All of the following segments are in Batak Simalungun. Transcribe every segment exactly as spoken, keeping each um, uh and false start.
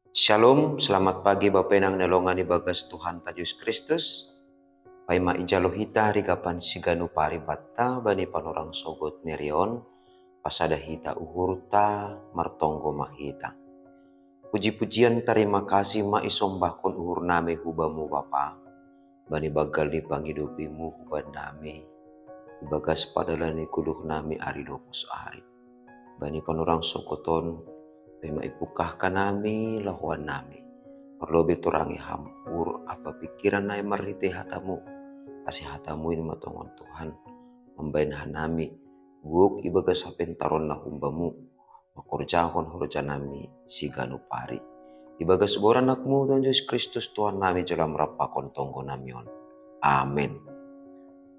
Shalom, selamat pagi Bapenang nelongan ibagas Tuhan ta Yesus Kristus. Paima ijalo hita rigapan siganu paribatta bani panorang sogot nerion, pasada hita uhurta, martonggo ma hita. Puji-pujian tarima kasih ma isombahkon uhur nami hubamu Bapa, bani banggal ni pangidopimu huban nami, ibagas padalan ni goluh nami ari dopus ari. Bani panorang sogoton, paima ipukahkan nami, lahoan nami. Parlobe torangi hampur apa pikiran nai marhite hatamu, ase hatamu in matongon Tuhan, mambahen hanami, gok ibagas hapentaron na humbamu, makorjahon horja nami siganu pari. Ibagas goran anakmu Tuhan Yesus Kristus Tuhan nami jala merampakon tonggo nami on. Amen.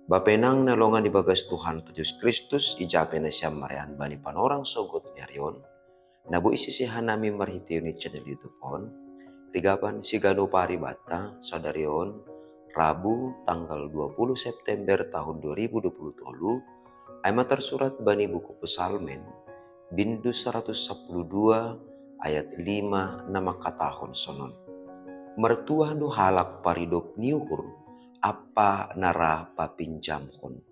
Bapenang nelongan ibagas Tuhan ta Yesus Kristus, ijape nasiam marean bani panorang sogot nerion, na boi sisehannami marhitei ni channel YouTube on, rigapan siganu paribatta sadarion, Rabu tanggal dua puluh September tahun dua ribu dua puluh tolu, ai ma tarsurat bani buku Psalmen, bindu saratus sapuluh dua ayat lima na mangkatahon sonon. Martuah do halak paridop ni uhur, apa na ra papinjamhon,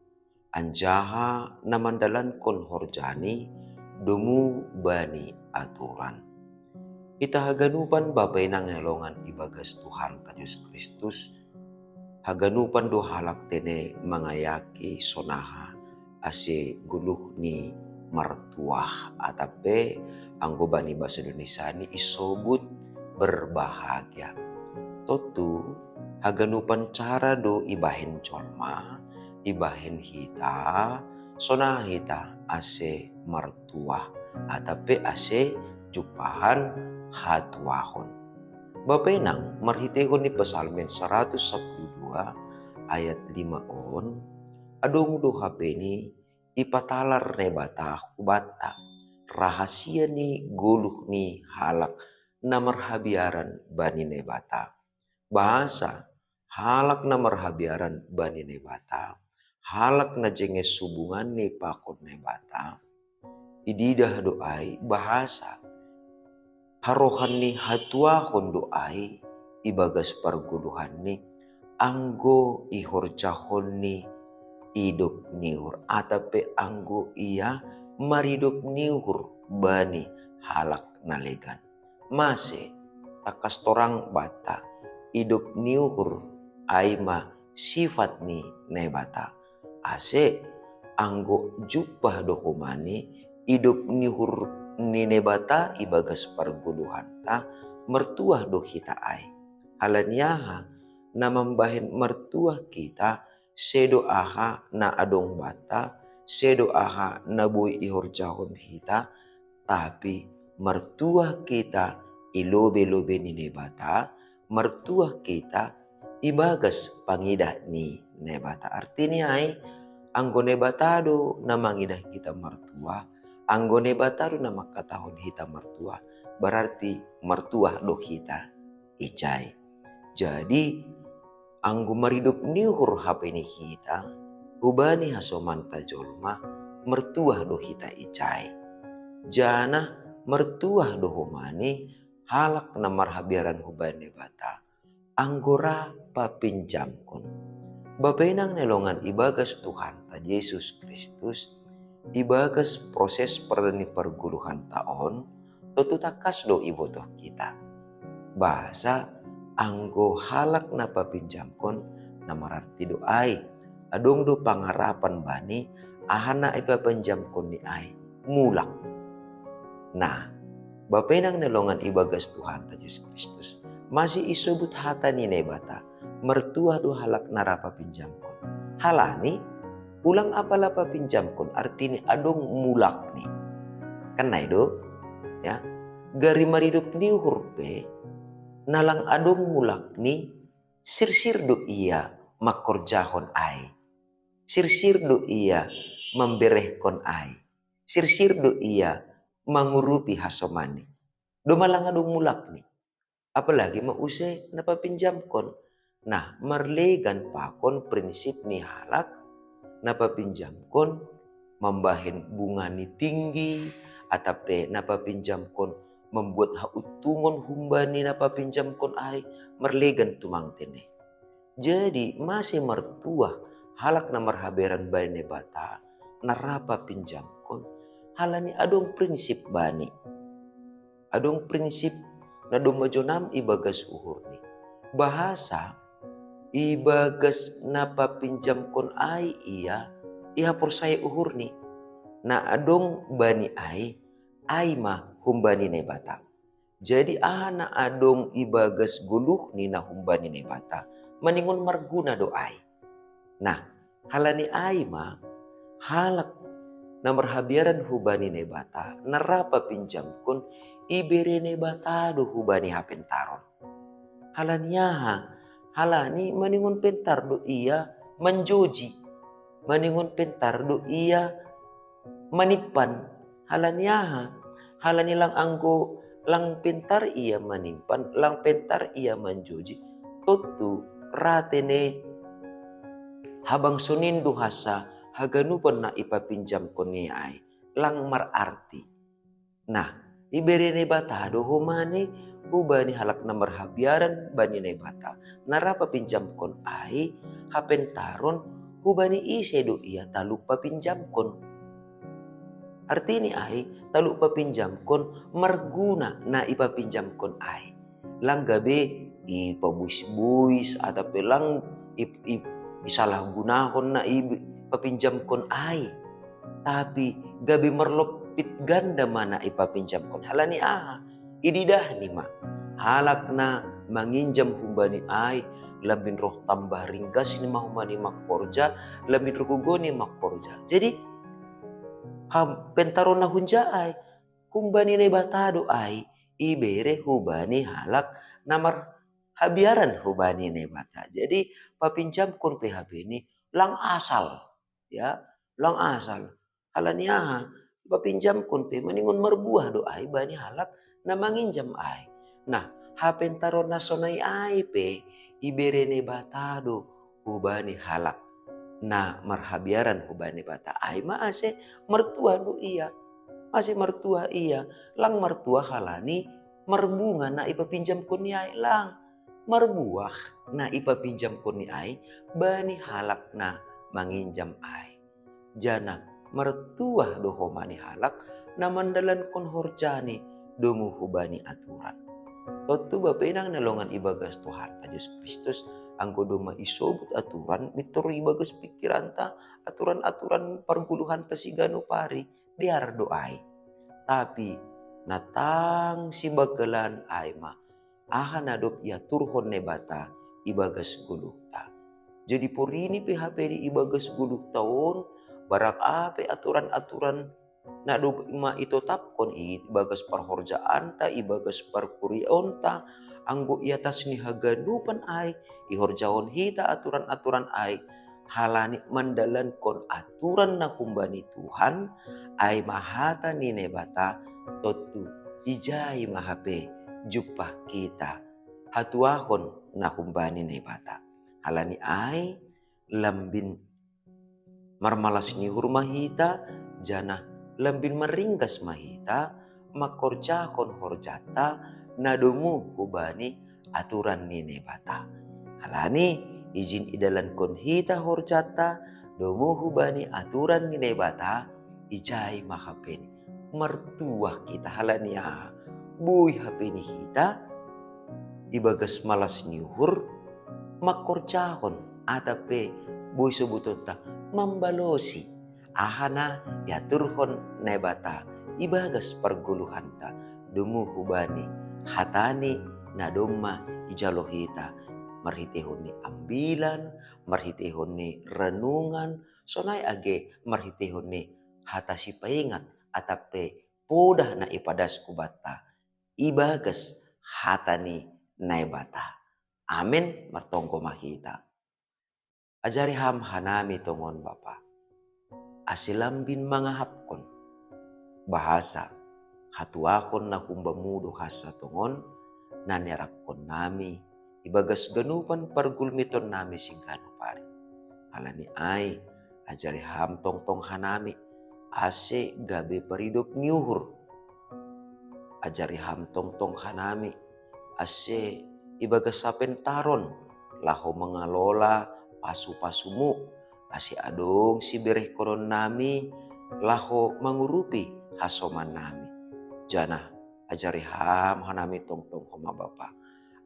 anjaha na mandalankon horjani domu bani aturan. Ita haganupan Bapenang nelongan ibagas Tuhan ta Yesus Kristus, haganupan do halak tene mangayaki sonaha ase goluh ni martuah, atap pe anggo bani bahasa Indonesia ni isobut berbahagia. Tontu haganupan cara do ibahen jolma, ibahen hita, sonaha hita ase martuah, atap pe ase jumpahan hatuahon. Bapenang marhiteihon ni Psalmen saratus sapuluh dua ayat lima on, adong do hape ni ipatalar Naibata hubanta, rahasia ni goluh ni halak na marhabiaran bani Naibata. Bahasa halak na marhabiaran bani Naibata, halak na jenges hubunganni pakon Naibata, ididah do ai bahasa harohan ni hatuahon do ai ibagas pargoluhanni, anggo ihorjahonni idop ni uhur, atap pe anggo ia maridop ni uhur bani halak na legan. Mase, tangkas torang banta, idop ni uhur ai ma sifat ni Naibata. Ase, anggo jumpah do homa ni idop ni uhur ni Naibata ibagas pargoluhanta, martuah do hita ai. Halani aha? Na mambahen martuah hita, sedo aha na adong banta, sedo aha na boi ihorjahon hita, tapi martuah hita i lobe-lobe ni Naibata, martuah hita ibagas pangidah ni Naibata. Artini ai, anggo Naibata do na mangidah hita martuah, anggo Naibata do na mangkatahon hita martuah, berarti martuah do hita ijai. Jadi, anggo maridop ni uhur hape ni hita, hubani hasomanta jolma, martuah do hita ijai. Janah martuah do homa ni halak na marhabiaran hubani Naibata, anggo ra papinjamkon. Bapenang nelongan ibagas Tuhanta Jesus Kristus, ibagas proses pardenggan ni pargoluhanta on, tontu tangkas do ibotoh hita. Bahasa anggo halak na papinjamkon, na mararti do ai, adong do pangarapan bani aha na ipapinjamkonni ai, mulak. Nah, Bapenang nelongan ibagas Tuhanta Jesus Kristus, masih isobut hata ni Naibata, martuah do halak na ra papinjamkon. Halani, ulang apa la papinjamkon, artini adong mulakni. Kan nai do, ya, gari maridop ni uhur pe, na lang adong mulakni, sirsir do ia mangkorjahon ai. Sirsir do ia mamberehkon ai. Sirsir do ia mangurupi hasomanni. Domma lang adong mulakni. Apalagi ma use na papinjamkon. Nah, marlegan pakon prinsip ni halak na papinjamkon mambahen bunga ni tinggi, atap pe na papinjamkon mambuat hautungon humbani na papinjamkon ai, marlegan tumangtene. Jadi mase martuah halak na marhabearan bani Naibata na ra papinjamkon, halani adong prinsip bani. Adong prinsip na domma jonam ibagas uhurni. Bahasa ibagas na papinjamkon ai ia, ihaporsaya uhurni. Na adong bani ai, ai ma humbani Naibata. Jadi aha na adong ibagas goluhni na humbani Naibata, maningon marguna do ai. Nah, halani ai ma halak na marhabiaran hubani Naibata na ra papinjamkon, ibere Naibata do hubani hapentaron. Halani aha? Halani maningon pentar do ia manjoji. Maningon pentar do ia manimpan. Halani aha? Halani lang anggo lang pentar ia manimpan, lang pentar ia manjoji, tontu ra tene habang sonin do hasa haganupan na ipapinjamkon ni ai, lang mararti. Nah, ibere Naibata do homani hubani halak na marhabiaran bani Naibata na ra papinjamkon ai hapentaron, hubani ise do ia taluk papinjamkon. Artini ai, taluk papinjamkon marguna na ipapinjamkon ai. Lang gabe ipabuis-buis atau pe lang ip, ip, isalahgunahon na ipapinjamkon ai. Tapi gabe marlompit ganda ma na ipapinjamkon. Halani aha? Ididahni ma halak na manginjam humbani ai, lambin roh tambah ringgasni ma humbani mangkorja, lambin roh gogoni mangkorja. Jadi hapentaron na hunja ai, humbani Naibata do ai, ibere hubani halak na marhabiaran hubani Naibata. Jadi papinjamkon pe hapeni lang asal, ya, lang asal. Halani aha? Papinjamkon pe maningon marbuah do ai bani halak na manginjam ai. Nah, hapentaron na sonai ai pe ibere Naibata do hubani halak na marhabiaran hubani Naibata ai, ma ase martuah do ia. Ase martuah ia? Lang martuah halani marbunga na ipapinjamkon ni ai, lang. Marbuah na ipapinjamkon ni ai bani halak na manginjam ai. Janah martuah do homa ni halak na mandalankon horjani domu hubani aturan. Tontu bapenang na longan ibagas Tuhanta Jesus Kristus, anggo domma isobut aturan, mintor ibagas pikiranta, aturan-aturan pargoluhanta siganup ari, dear do ai. Tapi na tang sibanggalan ai ma aha na dob iaturhon Naibata ibagas goluhta. Jadi porini pe hapeni ibagas goluhta on, barang aha pe aturan-aturan na dob ma itotapkon ibagas parhorjaanta, ibagas parkuriaonta, anggo iatas ni haganupan ai ihorjahon hita aturan-aturan ai, halani mandalankon aturan na humbani Tuhan, ai ma hata ni Naibata, tontu ijai ma hape jumpah hita hatuahon na humbani Naibata. Halani ai lambin marmalas ni uhur ma hita, janah lambin marringgas ma hita mangkorjahon horjanta na domu hubani aturan ni Naibata. Halani ijin idalankon hita horjanta domu hubani aturan ni Naibata, ijai ma hapeni martuah hita. Halani aha? Boi hapeni hita ibagas malas ni uhur mangkorjahon atap pe boi sobutonta mambalosi aha na iaturhon Naibata ibagas pargoluhanta domu hubani hatani na domma ijalo hita marhiteihon ni ambilan, marhiteihon ni renungan, sonai age marhiteihon ni hata sipaingat atap pe podah na ipadas hubanta ibagas hata ni Naibata. Amen. Martonggo ma hita. Ajari Ham hanami tongon, Bapa, ase lambin mangahapkon bahasa hatuahon na humbamu do hasa tongon na niarapkon nami ibagas ganupan pargulmiton nami siganup ari. Halani ai ajari Ham tongtong hanami, ase gabe paridop ni uhur Ajari Ham tongtong hanami, ase ibagas hapentaron laho mangalola pasu-pasuMu, ase adong siberehkononnami laho mangurupi hasomannami. Janah ajari Ham hanami tongtong homa Bapa,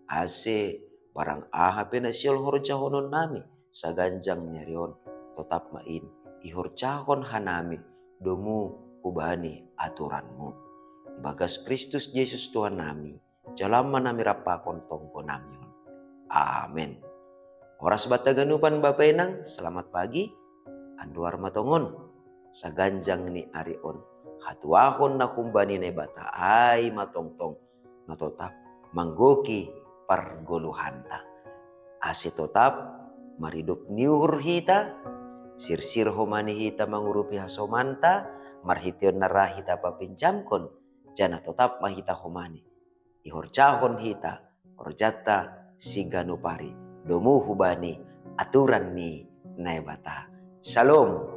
ase barang aha pe na sihol horjahononnami saganjang ni ari on, totap ma in ihorjahon hanami domu hubani aturanMu. Ibagas Kristus Jesus Tuhannami, jalo ma nami rap pakon tonggonami on. Amen. Horas banta ganupan, Bapa Inang, selamat pagi. Anduhar ma tongon, saganjang ni ari on, hatuahon na humbani Naibata ai ma tongtong na totap manggohi pargoluhanta. Ase totap maridop ni uhur hita, sirsir homa ni hita mangurupi hasomanta, marhiteion na ra hita papinjamkon, janah totap ma hita homa ni ihorjahon hita horjanta siganup ari, domu hubani aturan ni Naibata. Shalom.